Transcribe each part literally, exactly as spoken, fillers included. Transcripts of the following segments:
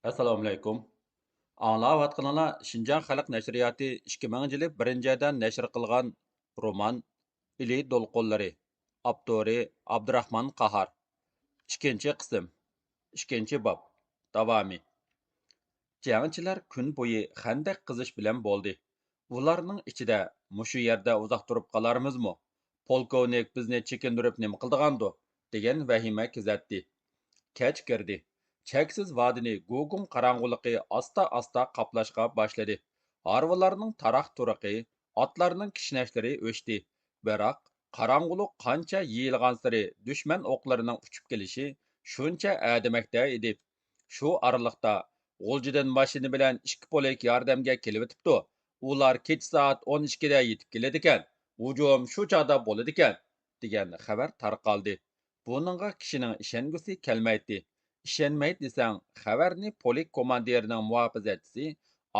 ئەسسالامۇئەلەيكۇم. ئاڭلاۋاتقىنىڭلار شىنجاڭ خەلق نەشرىياتى ئىككى مىڭىنچى يىلى بىرىنچى ئايدا نەشر قىلغان رومان ئىلى دولقۇنلىرى، ئاپتورى ئابدۇراخمان قاھار. ئىككىنچى قىسىم، ئىككىنچى باب، داۋامى. جەڭچىلەر كۈن بويى خەندەك قېزىش بىلەن بولدى. ئۇلارنىڭ ئىچىدە، «مۇشۇ يەردە ئۇزاق تۇرۇپ قالارمىزمۇ؟ پولكوۋنىك بىزنى چېكىندۈرۈپ نېمە قىلىدىغاندۇ؟» دېگەن ۋەھىمە كېزەتتى. كەچ كىردى. چەكسىز ۋادىنى گۇگۇم قاراڭغۇلۇقى ئاستا-ئاستا قاپلاشقا باشلىدى. ھارۋىلارنىڭ تاراق-تۇرۇقى، ئاتلارنىڭ كىشنەشلىرى ئۆچتى. بىراق، قاراڭغۇلۇق قانچە يېيىلغانسېرى دۈشمەن ئوقلىرىنىڭ ئۇچۇپ كېلىشى شۇنچە ئەدىمەكتە ئىدى. شۇ ئارىلىقتا، «غۇلجىدىن ماشىنا بىلەن ئىككى پولك ياردەمگە كېلىۋېتىپتۇ. ئۇلار كېچە سائەت ئون ئىككىدە يېتىپ كېلىدىكەن. ھۇجۇم شۇ چاغدا بولىدىكەن» دېگەن خەۋەر تارقالدى. بۇنىڭغا كىشىنىڭ ئىشەنگۈسى كەلمەيتتى. ئىشەنمەيدۇ دېسەڭ، خەۋەرنى پولك كوماندىرىنىڭ مۇھاپىزەتچىسى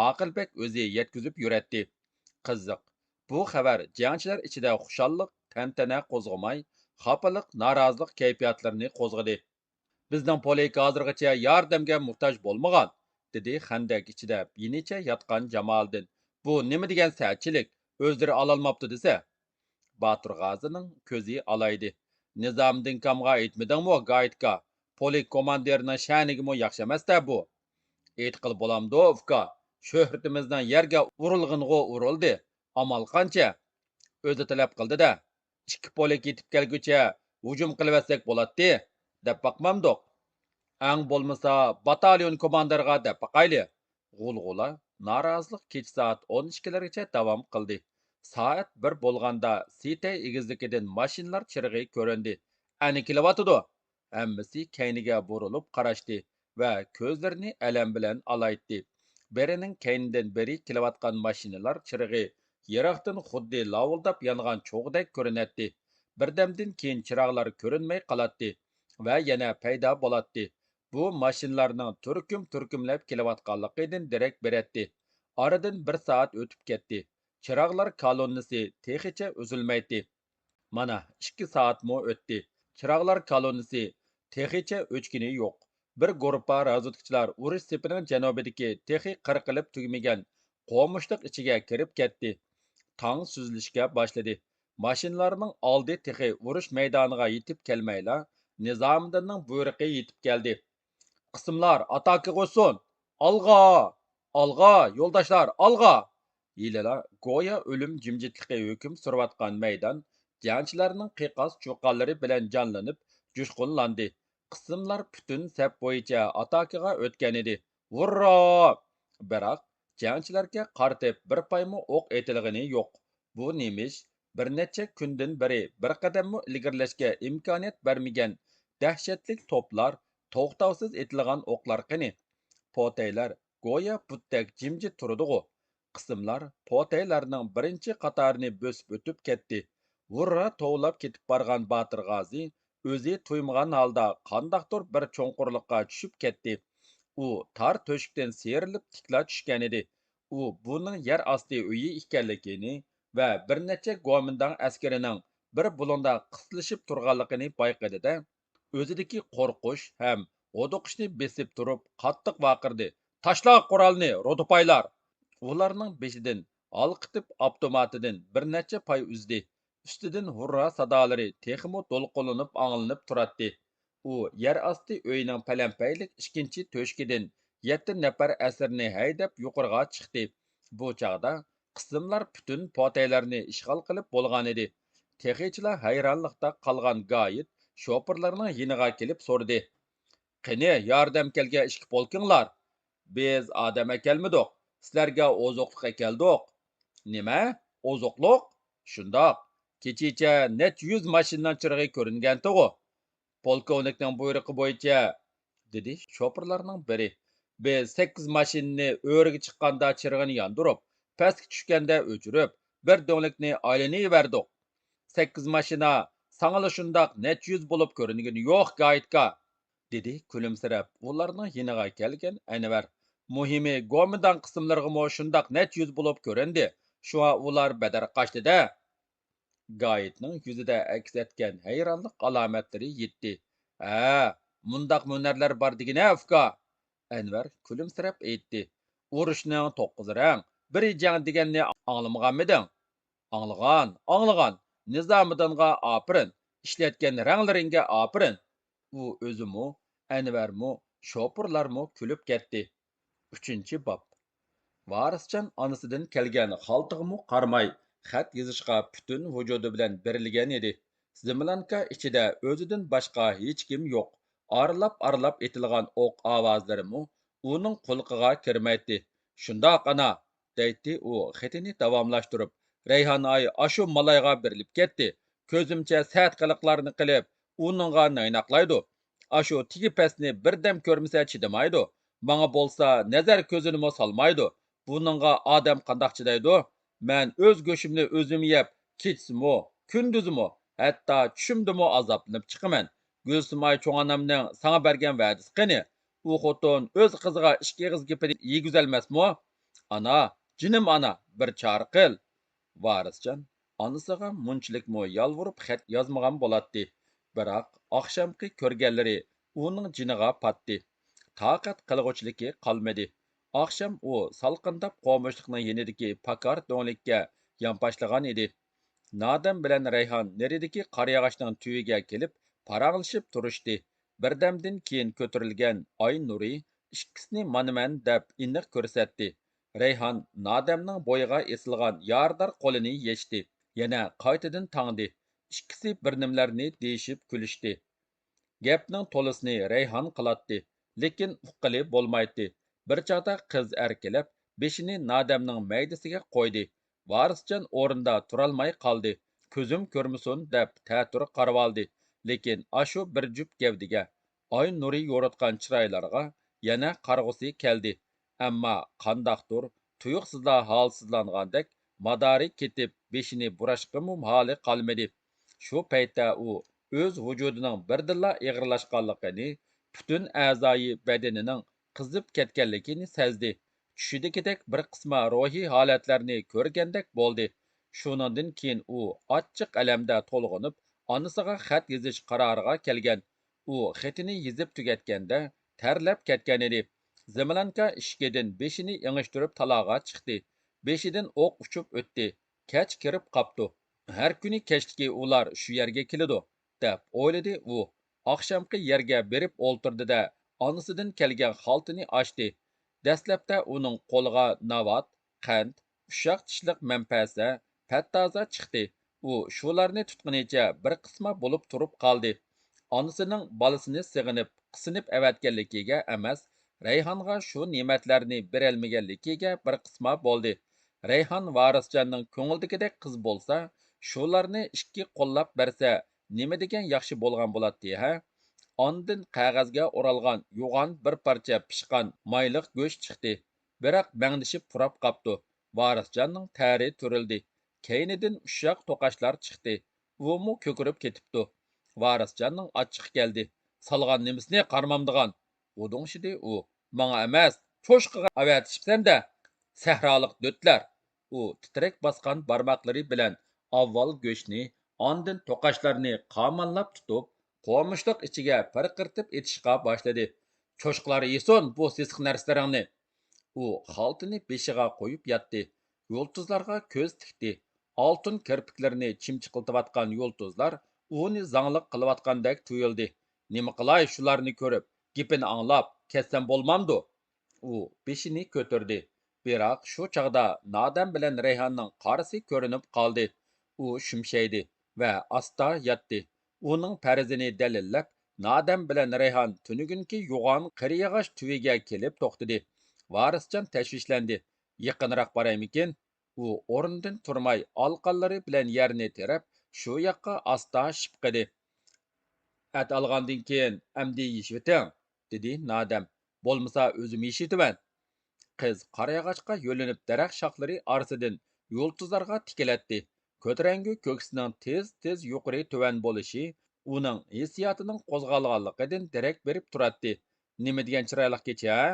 ئاقىل بەگ ئۆزى يەتكۈزۈپ يۈرەتتى. قىزىق، بۇ خەۋەر جەڭچىلەر ئىچىدە خۇشاللىق، تەنتەنە قوزغىماي، خاپىلىق، نارازىلىق كەيپىياتلىرىنى قوزغىدى. «بىزنىڭ پولك ھازىرغىچە ياردەمگە موھتاج بولمىغان»، دېدى خەندەك ئىچىدە يېنىچە ياتقان جامالىدىن. «بۇ نېمە دېگەن سەتچىلىك؟ ئۆزلىرى ئالالماپتۇ دېسە.» باتۇر غازىنىڭ كۆزى ئالايدى. «نىزامىدىن كامغا ئېيتمىدىڭمۇ، گايىتكا؟ پولك كوماندىرىنىڭ شەنىگىمۇ ياخشى ئەمەس-دە بۇ.» «ئېيتقىلى بولامدۇ، ئۇكا؟ شۆھرىتىمىزنىڭ يەرگە ئۇرۇلغىنىغۇ ئۇرۇلدى. ئامال قانچە؟ ئۆزى تەلەپ قىلدى-دە. ئىككى پولك يېتىپ كەلگۈچە ھۇجۇم قىلىۋەتسەك بولاتتى، دەپ باقمامدۇق؟ ئەڭ بولمىسا، باتاليون كوماندىرىغا دەپ باقايلى.» غۇلغۇلا، نارازىلىق كېچە سائەت ئون ئىككىلەرگىچە داۋام قىلدى. سائەت بىر بولغاندا سىتەي ئېگىزلىكىدىن ماشىنىلار چىرىغى كۆرۈندى. «ئەنە كېلىۋاتىدۇ!» ھەممىسى كەينىگە بۇرۇلۇپ قاراشتى ۋە كۆزلىرىنى ئەلەم بىلەن ئالايتتى. بىرىنىڭ كەينىدىن بىرى كېلىۋاتقان ماشىنىلار چىرىغى يىراقتىن خۇددى لاۋۇلداپ يانغان چوغدەك كۆرۈنەتتى. بىردەمدىن كېيىن چىراغلار كۆرۈنمەي قالاتتى ۋە يەنە پەيدا بولاتتى. بۇ ماشىنىلارنىڭ تۈركۈم-تۈركۈملەپ كېلىۋاتقانلىقىدىن دېرەك بېرەتتى. ئارىدىن بىر سائەت ئۆتۈپ كەتتى. چىراغلار كالوننىسى تېخىچە ئۈزۈلمەيتتى. مانا، ئىككى سائەتمۇ ئۆتتى. چىراغلار كالوننىسى تېخىچە ئۆچكىنى يوق. بىر گۇرۇپپا رازۋېدكىچىلار ئۇرۇش سېپىنىڭ جەنۇبىدىكى تېخى قىرقىلىپ تۈگىمىگەن قومۇشلۇق ئىچىگە كىرىپ كەتتى. تاڭ سۈزۈلۈشكە باشلىدى. ماشىنىلارنىڭ ئالدى تېخى ئۇرۇش مەيدانىغا يېتىپ كەلمەيلا، نىزامىدىننىڭ بۇيرۇقى يېتىپ كەلدى. «قىسىملار ئاتاكىغا ئۆتسۇن! ئالغا! ئالغا، يولداشلار، ئالغا!» ھېلىلا گويا ئۆلۈم جىمجىتلىقى ھۆكۈم سۈرۈۋاتقان مەيدان جەڭچىلەرنىڭ قىيقاس-چۇقانلىرى بىلەن جانلىنىپ، جۇشقۇنلاندى. قىسىملار پۈتۈن سەپ بويىچە ئاتاكىغا ئۆتكەنىدى. ھۇررا! بىراق، جەڭچىلەرگە قارىتىپ بىر پايمۇ ئوق ئېتىلغىنى يوق. بۇ نېمە ئىش؟ بىر نەچچە كۈندىن بېرى بىر قەدەممۇ ئىلگىرىلەشكە ئىمكانىيەت بەرمىگەن دەھشەتلىك توپلار، توختاۋسىز ئېتىلغان ئوقلار قېنى؟ پوتەيلەر گويا بۇتتەك جىمجىت تۇرىدىغۇ. قىسىملار پوتەيلەرنىڭ بىرىنچى قاتارىنى بۆسۈپ ئۆتۈپ كەتتى. ھۇررا توۋلاپ كېتىپ بارغان باتۇر غازى ئۆزى تۇيمىغان ھالدا قانداقتۇر بىر چوڭقۇرلۇققا چۈشۈپ كەتتى. ئۇ تار تۆشۈكتىن سىيرىلىپ تىكلا چۈشكەنىدى. ئۇ بۇنىڭ يەر ئاستى ئۆيى ئىكەنلىكىنى ۋە بىر نەچچە گومىنداڭ ئەسكىرىنىڭ بىر بۇلۇڭدا قىستىلىشىپ تۇرغانلىقىنى بايقىدى-دە، ئۆزىدىكى قورقۇش ھەم ھودۇقۇشنى بېسىپ تۇرۇپ قاتتىق ۋارقىرىدى: «تاشلاڭ قورالنى، رۇدۇپايلار!» ئۇلارنىڭ بېشىدىن ھالقىتىپ ئاپتوماتىدىن بىر نەچچە پاي ئۈزدى. ئۈستىدىن ھۇررا سادالىرى تېخىمۇ دولقۇنلىنىپ ئاڭلىنىپ تۇراتتى. ئۇ يەر ئاستى ئۆينىڭ پەلەمپەيلىك ئىككىنچى تۆشۈكىدىن يەتتە نەپەر ئەسىرنى ھەيدەپ يۇقىرىغا چىقتى. بۇ چاغدا قىسىملار پۈتۈن پوتەيلەرنى ئىشغال قىلىپ بولغانىدى. تېخىچىلا ھەيرانلىقتا قالغان گايىت شوپۇرلارنىڭ يېنىغا كېلىپ سورىدى: «قېنى، ياردەم كەلگەن ئىككى پولكىڭلار؟» «بىز ئادەم ئەكەلمىدۇق، سىلەرگە ئوزۇقلۇق ئەكەلدۇق.» «نېمە؟ ئوزۇقلۇق؟» «شۇنداق. كېچىچە نەچچە يۈز ماشىنىنىڭ چىرىغى كۆرۈنگەنتىغۇ.» «پولكوۋنىكنىڭ بۇيرۇقى بويىچە.» دېدى شوپۇرلارنىڭ بىرى. «بىز سەككىز ماشىنىنى ئۆرىگە چىققاندا چىرىغىنى ياندۇرۇپ، پەسكە چۈشكەندە ئۆچۈرۈپ، بىر دۆڭلۈكنى ئايلىنىۋەردۇق. سەككىز ماشىنا ساڭىلا شۇنداق نەچچە يۈز بولۇپ كۆرۈنگىنى يوق، گايىتكا.» دېدى كۈلۈمسىرەپ ئۇلارنىڭ يېنىغا كەلگەن ئەنۋەر. «مۇھىمى گومىنداڭ قىسىملىرىغىمۇ شۇنداق نەچچە يۈز بولۇپ كۆرۈندى، شۇڭا ئۇلار بەدەر قاچتى-دە.» گايىتنىڭ يۈزىدە ئەكس ئەتكەن ھەيرانلىق ئالامەتلىرى يىتتى. «ھە، مۇنداق ھۈنەرلەر بار دېگىنە، ئۇكا.» ئەنۋەر كۈلۈمسىرەپ ئېيتتى. ئۇرۇشنىڭ توققۇز رەڭ، بىر جەڭ دېگەننى ئاڭلىمىغانمىدىڭ؟ ئاڭلىغان، ئاڭلىغان. نىزامىدىنغا ئاپىرىن. ئىشلەتكەن رەڭلىرىڭگە ئاپىرىن. ئۇ ئۆزىمۇ، ئەنۋەرمۇ، شوپۇرلارمۇ كۈلۈپ كەتتى. ئۈچىنچى باب. ۋارىسجان ئانىسىدىن كەلگەن خالتىغىمۇ قارىماي، خەت يېزىشقا پۈتۈن ۋۇجۇدى بىلەن بېرىلگەن ئىدى. زېملانكا ئىچىدە ئۆزىدىن باشقا ھېچكىم يوق. ئارىلاپ-ئارىلاپ ئېتىلغان ئوق ئاۋازلىرىمۇ ئۇنىڭ قۇلىقىغا كىرمەيتتى. شۇنداق، ئانا، دەيتتى ئۇ خېتىنى داۋاملاشتۇرۇپ. رەيھان ئاي ئاشۇ مالايغا بېرىلىپ كەتتى. كۆزۈمچە سەت قىلىقلارنى قىلىپ، ئۇنىڭغا نايناقلايدۇ. ئاشۇ تېگى پەسنى بىردەم كۆرمىسە چىدىمايدۇ. ماڭا بولسا نەزەر كۆزىنىمۇ سالمايدۇ. بۇنىڭغا ئادەم قانداق چىدايدۇ؟ مەن ئۆز گۆشۈمنى ئۆزۈم يەپ، كېچىسىمۇ، كۈندۈزىمۇ، ھەتتا چۈشۈمدىمۇ ئازابلىنىپ چىقىمەن. گۈلسىماي چوڭ ئانامنىڭ ساڭا بەرگەن ۋەدىسى قېنى؟ ئۇ خوتۇن ئۆز قىزىغا ئىككى ئېغىز گېپىنى يېگۈزەلمەسمۇ؟ ئانا، جېنىم ئانا، بىر چارە قىل. ۋارىسجان ئانىسىغا مۇنچىلىكمۇ يالۋۇرۇپ خەت يازمىغان بولاتتى. بىراق ئاخشامقى كۆرگەنلىرى ئۇنىڭ جېنىغا پاتتى. تاقەت قىلغۇچىلىكى قالمىدى. ئاخشام ئۇ سالقىنداپ قومۇشلۇقنىڭ يېنىدىكى پاكار دۆڭلۈككە يانپاشلىغان ئىدى. نادەم بىلەن رەيھان نېرىدىكى قارىياغاچنىڭ تۈۋىگە كېلىپ پاراڭلىشىپ تۇرۇشتى. بىردەمدىن كېيىن كۆتۈرۈلگەن ئاي نۇرى ئىككىسىنى مانا مەن دەپ ئېنىق كۆرسەتتى. رەيھان نادەمنىڭ بويىغا ئېسىلغان يارىدار قولىنى يەشتى. يەنە قايتىدىن تاڭدى. ئىككىسى بىر نېمىلەرنى دېيىشىپ كۈلۈشتى. گەپنىڭ تولىسىنى رەيھان قىلاتتى، لېكىن ئۇققىلى بولمايتتى. بىر چاغدا قىز ئەركىلەپ، بېشىنى نادەمنىڭ مەيدىسىگە قويدى. ۋارىسجان ئورنىدا تۇرالماي قالدى. كۆزۈم كۆرمىسۇن دەپ تەتۈر قارىۋالدى. لېكىن ئاشۇ بىر جۈپ گەۋدىگە، ئاي نۇرى يورۇتقان چىرايلارغا يەنە قارىغۇسى كەلدى. ئەمما قانداقتۇر تۇيۇقسىزلا ھالسىزلانغاندەك مادارى كېتىپ، بېشىنى بۇراشقىمۇ ھالى قالمىدى. شۇ پەيتتە ئۇ ئۆز ۋۇجۇدىنىڭ بىردىنلا ئېغىرلاشقانلىقىنى، پۈتۈن ئەزايى بەدىنىنىڭ قىزىپ كەتكەنلىكىنى سەزدى. چۈشىدىكىدەك بىر قىسما روھىي ھالەتلەرنى كۆرگەندەك بولدى. شۇنىڭدىن كېيىن ئۇ ئاچچىق ئەلەمدە تولغىنىپ، ئانىسىغا خەت يېزىش قارارىغا كەلگەن. ئۇ خېتىنى يېزىپ تۈگەتكەندە تەرلەپ كەتكەنىدى. زېملانكا ئىشىكىدىن بېشىنى ئېڭىشتۈرۈپ تالاغا چىقتى. بېشىدىن ئوق ئۇچۇپ ئۆتتى. كەچ كىرىپ قاپتۇ. ھەر كۈنى كەچلىكى ئۇلار شۇ يەرگە كېلىدۇ، دەپ ئويلىدى ئۇ. ئاخشامقى يەرگە بېرىپ ئولتۇردى-دە، ئانىسىدىن كەلگەن خالتىنى ئاچتى. دەسلەپتە ئۇنىڭ قولىغا ناۋات، قەنت، ئۇششاق چىشلىق مەنپەسە، پەتتازا چىقتى. ئۇ شۇلارنى تۇتقىنىچە بىر قىسما بولۇپ تۇرۇپ قالدى. ئانىسىنىڭ بالىسىنى سېغىنىپ، قىسىنىپ ئەۋەتكەنلىكىگە ئەمەس، رەيھانغا شۇ نېمەتلەرنى بېرەلمىگەنلىكىگە بىر قىسما بولدى. رەيھان ۋارىسجاننىڭ كۆڭلىدىكىدەك قىز بولسا، شۇلارنى ئىككى قوللاپ بەرسە، نېمىدېگەن ياخشى بولغان بولاتتى ھە؟ ئاندىن قەغەزگە ئورالغان يوغان بىر پارچە پىشقان مايلىق گۆش چىقتى. بىراق مەڭدىشىپ پۇراپ قاپتۇ. ۋارىسجاننىڭ تەرى تۈرۈلدى. كەينىدىن ئۇششاق توقاچلار چىقتى. ئۇمۇ كۆكىرىپ كېتىپتۇ. ۋارىسجاننىڭ ئاچچىقى كەلدى. سالغان نېمىسىنى قارىمامدىغان؟ ھودۇڭشىدى ئۇ. ماڭا ئەمەس، چوشقىغا ئەۋەتىشىپسەن-دە، سەھرالىق دۆتلەر! ئۇ تىترەك باسقان بارماقلىرى بىلەن ئاۋۋال گۆشنى، ئاندىن توقاچلارنى قاماللاپ تۇتۇپ، قومۇشلۇق ئىچىگە پىرقىرىتىپ ئېتىشقا باشلىدى. چوشقىلار يېسۇن بۇ سېسىق نەرسىلىرىڭنى! ئۇ خالتىنى بېشىغا قويۇپ ياتتى. يۇلتۇزلارغا كۆز تىكتى. ئالتۇن كىرپىكلىرىنى چىمچىقلىتىۋاتقان يۇلتۇزلار ئۇنى زاڭلىق قىلىۋاتقاندەك تۇيۇلدى. نېمە قىلاي شۇلارنى كۆرۈپ، گېپىنى ئاڭلاپ كەتسەم بولمامدۇ؟ ئۇ بېشىنى كۆتۈردى. بىراق شۇ چاغدا نادەم بىلەن رەيھاننىڭ قارىسى كۆرۈنۈپ قالدى. ئۇ شۈمشەيدى ۋە ئاستا ياتتى. ئۇنىڭ پەرىزىنى دەلىللەپ، نادەم بىلەن رەيھان تۈنۈگۈنكى يوغان قېرىياغاچ تۈۋىگە كېلىپ توختىدى. ۋارىسجان تەشۋىشلەندى. يېقىنراق بارايمىكىن؟ ئۇ ئورنىدىن تۇرماي، ئالىقانلىرى بىلەن يەرنى تېرەپ، شۇ ياققا ئاستا شىپقىدى. ئەت ئالغاندىن كېيىن ئەمدى يېشىۋېتىڭ، دېدى نادەم. بولمىسا ئۆزۈم يېشىۋېتىمەن. قىز قارىياغاچقا يۆلىنىپ، دەرەخ شاخلىرى ئارىسىدىن يۇلتۇزلارغا تىكىلەتتى. كۆتۈرەڭگۈ كۆكسىنىڭ تېز-تېز يۇقىرى-تۆۋەن بولۇشى ئۇنىڭ ھېسسىياتىنىڭ قوزغالغانلىقىدىن دېرەك بېرىپ تۇراتتى. نېمە دېگەن چىرايلىق كېچە ھە؟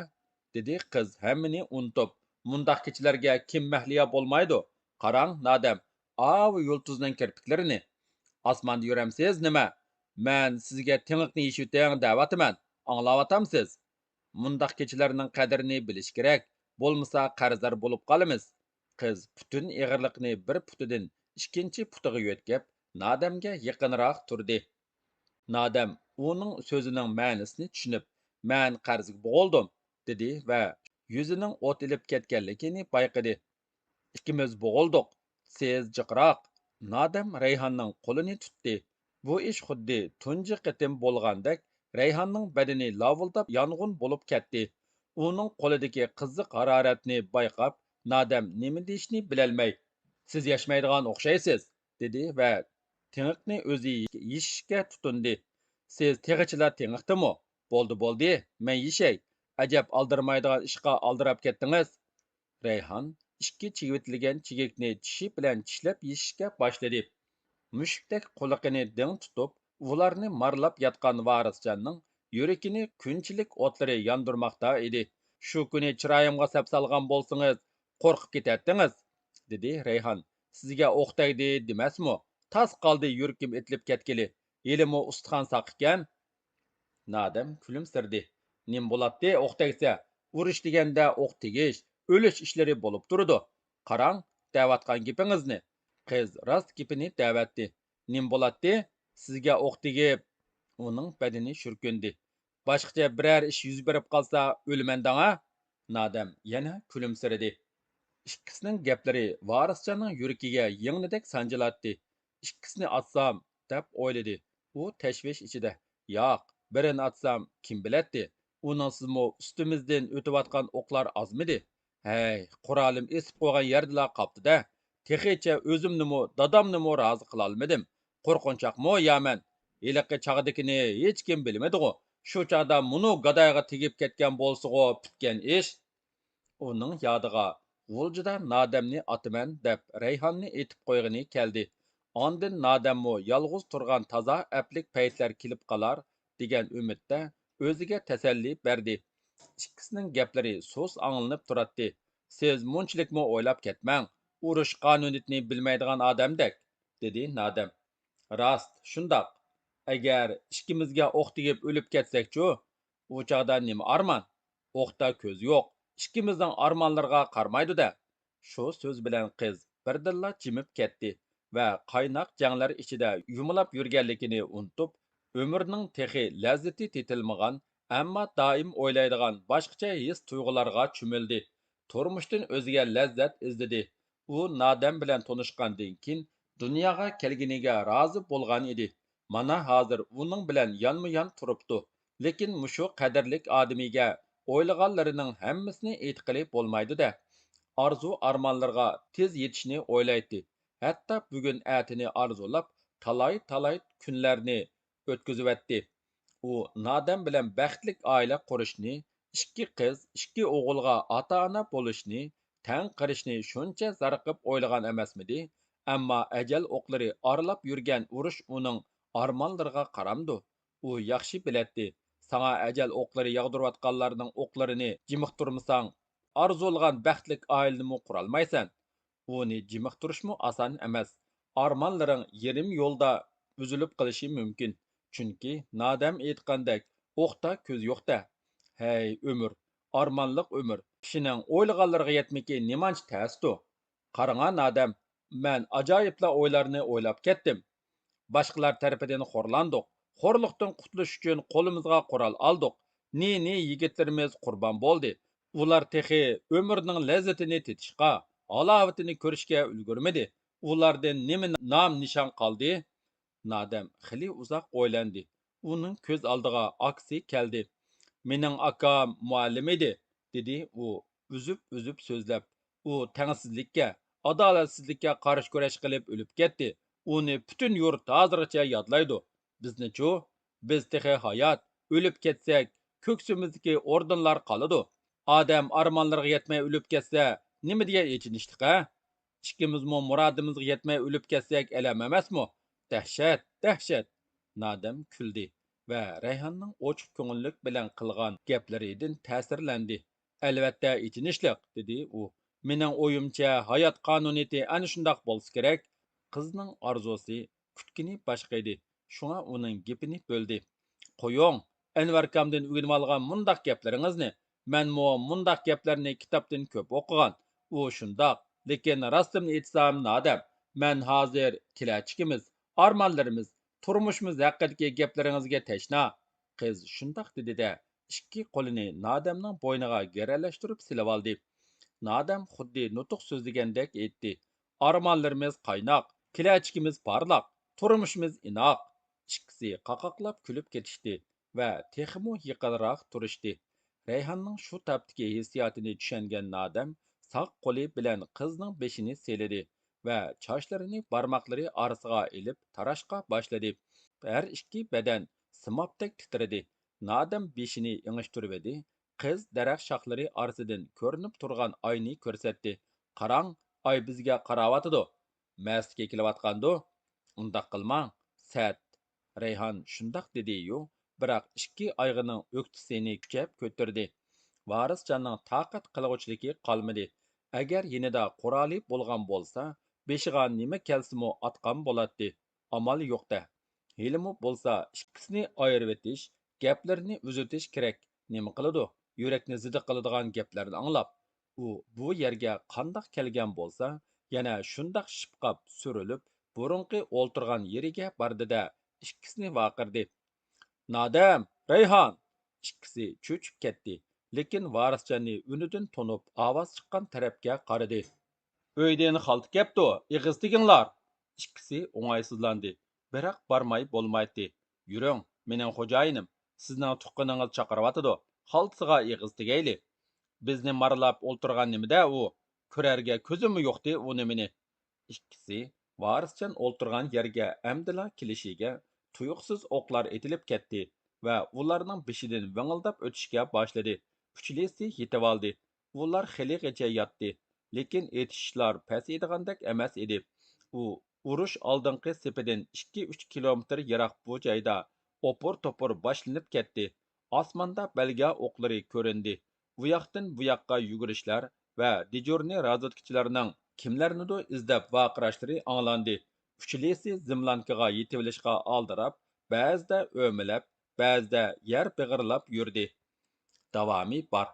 دېدى قىز ھەممىنى ئۇنتۇپ. مۇنداق كېچىلەرگە كىم مەھلىيا بولمايدۇ؟ قاراڭ نادەم، ئاۋۇ يۇلتۇزنىڭ كىرپىكلىرىنى. ئاسماندا يۈرەمسىز نېمە؟ مەن سىزگە تېڭىقنى يېشىۋېتىڭ دەۋاتىمەن. ئاڭلاۋاتامسىز؟ مۇنداق كېچىلەرنىڭ قەدرىنى بىلىش كېرەك، بولمىسا قەرزدار بولۇپ قالىمىز. قىز پۈتۈن ئېغىرلىقىنى بىر پۇتىدىن ئىككىنچى پۇتىغا يۆتكەپ، نادەمگە يېقىنراق تۇردى. نادەم ئۇنىڭ سۆزىنىڭ مەنىسىنى چۈشىنىپ، مەن قەرزگە بوغۇلدۇم، دېدى ۋە يۈزىنىڭ ئوت ئېلىپ كەتكەنلىكىنى بايقىدى. ئىككىمىز بوغۇلدۇق، سىز جىقراق. نادەم رەيھاننىڭ قولىنى تۇتتى. بۇ ئىش خۇددى تۇنجى قېتىم بولغاندەك، رەيھاننىڭ بەدىنى لاۋۇلداپ يانغۇن بولۇپ كەتتى. ئۇنىڭ قولىدىكى قىزىق ھارارەتنى بايقاپ، نادەم نېمە دېيىشنى بىلەلمەي، سىز ياشىمايدىغان ئوخشايسىز، دېدى ۋە تېڭىقنى ئۆزى يېشىشكە تۇتۇندى. سىز تېخىچىلا تېڭىقتىمۇ؟ بولدى، بولدى، مەن يېشەي. ئەجەب ئالدىرىمايدىغان ئىشقا ئالدىراپ كەتتىڭىز. رەيھان ئىككى چىگىۋېتىلگەن چېكىتنى چىشى بىلەن چىشلەپ يېشىشكە باشلىدى. مۈشۈكتەك قۇلىقىنى دىڭ تۇتۇپ، ئۇلارنى مارىلاپ ياتقان ۋارىسجاننىڭ يۈرىكىنى كۈنچىلىك ئوتلىرى ياندۇرماقتا ئىدى. شۇ كۈنى چىرايىمغا سەپسالغان بولسىڭىز، قورقۇپ كېتەتتىڭىز، دېدى رەيھان. سىزگە ئوق تەگدى دېمەسمۇ؟ تاس قالدى يۈرىكىم ئېتىلىپ كەتكىلى. ھېلىمۇ ئۇستىخان ساق ئىكەن. نادەم كۈلۈمسىرىدى. نېمە بولاتتى ئوق تەگسە؟ ئۇرۇش دېگەندە ئوق تېگىش، ئۆلۈش ئىشلىرى بولۇپ تۇرىدۇ. قاراڭ، دەۋاتقان گېپىڭىزنى. قىز راست گېپىنى دەۋەتتى. نېمە بولاتتى؟ سىزگە ئوق تېگىپ. ئۇنىڭ بەدىنى شۈركۈندى. باشقىچە بىرەر ئىش يۈز بېرىپ قالسا ئۆلىمەن دەڭا. نادەم يەنە كۈلۈمسىرىدى. ئىككىسىنىڭ گەپلىرى ۋارىسجاننىڭ يۈرىكىگە يىڭنىدەك سانجىلاتتى. ئىككىسىنى ئاتسام، دەپ ئويلىدى ئۇ تەشۋىش ئىچىدە. ياق، بىرىنى ئاتسام، كىم بىلەتتى؟ ئۇنىڭسىزمۇ ئۈستىمىزدىن ئۆتۈۋاتقان ئوقلار ئازمىدى؟ ھەي، قورالىم ئېسىپ قويغان يەردىلا قاپتۇ-دە. تېخىچە ئۆزۈمنىمۇ، دادامنىمۇ رازى قىلالمىدىم. قورقۇنچاقمۇ يا مەن؟ ھېلىقى چاغدىكىنى ھېچكىم بىلمىدىغۇ. شۇ چاغدا مۇنۇ گادايغا تېگىپ كەتكەن بولسىغۇ پۈتكەن ئىش. ئۇنىڭ يادىغا غۇلجىدا نادەمنى ئاتىمەن دەپ رەيھاننى ئېتىپ قويغىنى كەلدى. ئاندىن نادەممۇ يالغۇز تۇرغان تازا ئەپلىك پەيتلەر كېلىپ قالار دېگەن ئۈمىدتە ئۆزىگە تەسەللى بەردى. ئىككىسىنىڭ گەپلىرى سۇس ئاڭلىنىپ تۇراتتى. سىز مۇنچىلىكمۇ ئويلاپ كەتمەڭ، ئۇرۇش قانۇنىيىتىنى بىلمەيدىغان ئادەمدەك، دېدى نادەم. راست، شۇنداق. ئەگەر ئىككىمىزگە ئوق تېگىپ ئۆلۈپ كەتسەكچۇ؟ ئۇ چاغدا نېمە ئارمان؟ ئوقتا كۆز يوق، ئىككىمىزنىڭ ئارمانلىرىغا قارىمايدۇ-دە. شۇ سۆز بىلەن قىز بىردىنلا جىمىپ كەتتى ۋە قايناق جەڭلەر ئىچىدە يۇمىلاپ يۈرگەنلىكىنى ئۇنتۇپ، ئۆمۈرنىڭ تېخى لەززىتى تېتىلمىغان، ئەمما دائىم ئويلايدىغان باشقىچە ھېس-تۇيغۇلارغا چۆمۈلدى. تۇرمۇشتىن ئۆزىگە لەززەت ئىزدىدى. ئۇ نادەم بىلەن تونۇشقاندىن كېيىن دۇنياغا كەلگىنىگە رازى بولغان ئىدى. مانا ھازىر ئۇنىڭ بىلەن يانمۇ-يان تۇرۇپتۇ. لېكىن مۇشۇ قەدىرلىك ئادىمىيگە ئويلىغانلىرىنىڭ ھەممىسىنى ئېيتقىلى بولمايدۇ-دە. ئارزۇ-ئارمانلىرىغا تېز يېتىشنى ئويلايتتى. ھەتتا بۈگۈن ئەتىنى ئارزۇلاپ، تالاي-تالاي كۈنلەرنى ئۆتكۈزۈۋەتتى. ئۇ نادەم بىلەن بەختلىك ئائىلە قۇرۇشنى، ئىككى قىز، ئىككى ئوغۇلغا ئاتا-ئانا بولۇشنى، تەڭ قېرىشنى شۇنچە زارىقىپ ئويلىغان ئەمەسمىدى؟ ئەمما ئەجەل ئوقلىرى ئارىلاپ يۈرگەن ئۇرۇش ئۇنىڭ ئارمانلىرىغا قارامدۇ؟ ئۇ ياخشى بىلەتتى، ساڭا ئەجەل ئوقلىرى ياغدۇرۇۋاتقانلارنىڭ ئوقلىرىنى جىمىقتۇرمىساڭ، ئارزۇلىغان بەختلىك ئائىلىنىمۇ قۇرالمايسەن. ئۇنى جىمىقتۇرۇشمۇ ئاسان ئەمەس. ئارمانلىرىڭ يېرىم يولدا ئۈزۈلۈپ قېلىشى مۇمكىن. چۈنكى نادەم ئېيتقاندەك، ئوقتا كۆز يوق-دە. ھەي، ئۆمۈر، ئارمانلىق ئۆمۈر. كىشىنىڭ ئويلىغانلىرىغا يەتمىكى نېمانچە تەستۇ؟ قاراڭا نادەم، مەن ئاجايىپلا ئويلارنى ئويلاپ كەتتىم. باشقىلار تەرىپىدىن خورلاندۇق. خورلۇقتىن قۇتۇلۇش ئۈچۈن قولىمىزغا قورال ئالدۇق. نى-نى يىگىتلىرىمىز قۇربان بولدى. ئۇلار تېخى ئۆمۈرنىڭ لەززىتىنى تېتىشقا، ھالاۋىتىنى كۆرۈشكە ئۈلگۈرمىدى. ئۇلاردىن نېمە نام-نىشان قالدى؟ نادەم خېلى ئۇزاق ئويلاندى. ئۇنىڭ كۆز ئالدىغا ئاكىسى كەلدى. مېنىڭ ئاكام مۇئەللىم ئىدى، دېدى ئۇ ئۈزۈپ-ئۈزۈپ سۆزلەپ. ئۇ تەڭسىزلىككە، ئادالەتسىزلىككە قارشى كۈرەش قىلىپ ئۆلۈپ كەتتى. ئۇنى پۈتۈن يۇرت ھازىرغىچە يادلايدۇ. بىزنىچۇ؟ بىز تېخى ھايات، ئۆلۈپ كەتسەك، كۆكسىمىزدىكى ئوردېنلار قالىدۇ. ئادەم ئارمانلىرىغا يەتمەي ئۆلۈپ كەتسە، نېمە دېگەن ئېچىنىشلىق-ھە؟ ئىككىمىزمۇ مۇرادىمىزغا يەتمەي ئۆلۈپ كەتسەك ئەلەم ئەمەسمۇ؟ دەھشەت، دەھشەت! نادەم كۈلدى ۋە رەيھاننىڭ ئوچۇق كۆڭۈللۈك بىلەن قىلغان گەپلىرىدىن تەسىرلەندى. ئەلۋەتتە، ئېچىنىشلىق، دېدى ئۇ. مېنىڭ ئويۇمچە، ھايات قانۇنىيىتى ئەنە شۇنداق بولسا كېرەك. قىزنىڭ ئارزۇسى، كۈتكىنى باشقا ئىدى، شۇڭا ئۇنىڭ گېپىنى بۆلدى. قويۇڭ، ئەنۋەركامدىن ئۆگىنىۋالغان مۇنداق گەپلىرىڭىزنى. مەنمۇ مۇنداق گەپلەرنى كىتابتىن كۆپ ئوقۇغان. ئۇ شۇنداق. لېكىن راستىمنى ئېيتسام، نادەم، مەن ھازىر كېلەچىكىمىز، ئارمانلىرىمىز، تۇرمۇشىمىز ھەققىدىكى گەپلىرىڭىزگە تەشنا. قىز شۇنداق دېدى-دە، ئىككى قولىنى نادەمنىڭ بوينىغا گىرەلەشتۈرۈپ سېلىۋالدى. نادەم خۇددى نۇتۇق سۆزلىگەندەك ئېيتتى: «ئارمانلىرىمىز قايناق، كېلەچىكىمىز پارلاق، تۇرمۇشىمىز ئىناق.» ئىككىسى قاقاقلاپ كۈلۈپ كېتىشتى ۋە تېخىمۇ يېقىنراق تۇرۇشتى. رەيھاننىڭ شۇ تاپتىكى ھېسسىياتىنى چۈشەنگەن نادەم ساق قولى بىلەن قىزنىڭ بېشىنى سىيلىدى ۋە چاچلىرىنى بارماقلىرى ئارىسىغا ئېلىپ تاراشقا باشلىدى. ھەر ئىككى بەدەن سىمابتەك تىترىدى. نادەم بېشىنى ئېڭىشتۈرۈۋىدى. قىز دەرەخ شاخلىرى ئارىسىدىن كۆرۈنۈپ تۇرغان ئاينى كۆرسەتتى. «قاراڭ، ئاي بىزگە قاراۋاتىدۇ. مەستىكى كېلىۋاتقاندۇ؟ ئۇنداق قىلماڭ، سەت.» رەيھان شۇنداق دېدىيۇ، بىراق ئىككى ئايىغىنىڭ ئۆكتىسىنى كۈچەپ كۆتۈردى. ۋارىسجاننىڭ تاقەت قىلغۇچىلىكى قالمىدى. ئەگەر يېنىدا قورالى بولغان بولسا، بېشىغا نېمە كەلسىمۇ ئاتقان بولاتتى. ئامال يوق-دە. ھېلىمۇ بولسا ئىككىسىنى ئايرىۋېتىش، گەپلىرىنى ئۈزۈتۈش كېرەك. نېمە قىلىدۇ؟ يۈرەكنى زىددە قىلىدىغان گەپلەرنى ئاڭلاپ. ئۇ بۇ يەرگە قانداق كەلگەن بولسا، يەنە شۇنداق شىپقاپ سۈرۈلۈپ، بۇرۇنقى ئولتۇرغان يېرىگە باردى-دە، ئىككىسىنى ۋارقىرىدى: «نادەم! رەيھان!» ئىككىسى چۆچۈپ كەتتى، لېكىن ۋارىسجاننى ئۈنىدىن تونۇپ، ئاۋاز چىققان تەرەپكە قارىدى. «ئۆيدىن خالتا كەپتۇ، ئېغىز تېگىڭلار!» ئىككىسى ئوڭايسىزلاندى، بىراق بارماي بولمايتتى. «يۈرۈڭ، مېنىڭ خوجايىنىم، سىزنىڭ تۇغقىنىڭىز چاقىرىۋاتىدۇ، خالتىسىغا ئېغىز تېگەيلى. بىزنى مارىلاپ ئولتۇرغان نېمىدە ئۇ؟ كۆرەرگە كۆزۈممۇ يوقتى ئۇ نېمىنى؟» ئىككىسى ۋارىسجان ئولتۇرغان يەرگە ئەمدىلا كېلىشىگە، تۇيۇقسىز ئوقلار ئېتىلىپ كەتتى ۋە ئۇلارنىڭ بېشىدىن ۋىڭىلداپ ئۆتۈشكە باشلىدى. ئۈچىلىسى يېتىۋالدى. ئۇلار خېلىغىچە ياتتى، لېكىن ئېتىشىشلار پەسىيىدىغاندەك ئەمەس ئىدى. ئۇ ئۇرۇش ئالدىنقى سېپىدىن ئىككى-ئۈچ كىلومېتىر يىراق بۇ جايدا ئوپۇر-توپۇر باشلىنىپ كەتتى. ئاسماندا بەلگە ئوقلىرى كۆرۈندى. ئۇياقتىن بۇياققا يۈگۈرۈشلەر ۋە دېجۇرنىي رازۋېدكىچىلارنىڭ كىملەرنىدۇ ئىزدەپ ۋارقىراشلىرى ئاڭلاندى. ئۈچىلىسى زېملانكىغا يېتىۋېلىشقا ئالدىراپ، بەزىدە ئۆمىلەپ، بەزىدە يەر بېغىرلاپ يۈردى. داۋامى بار.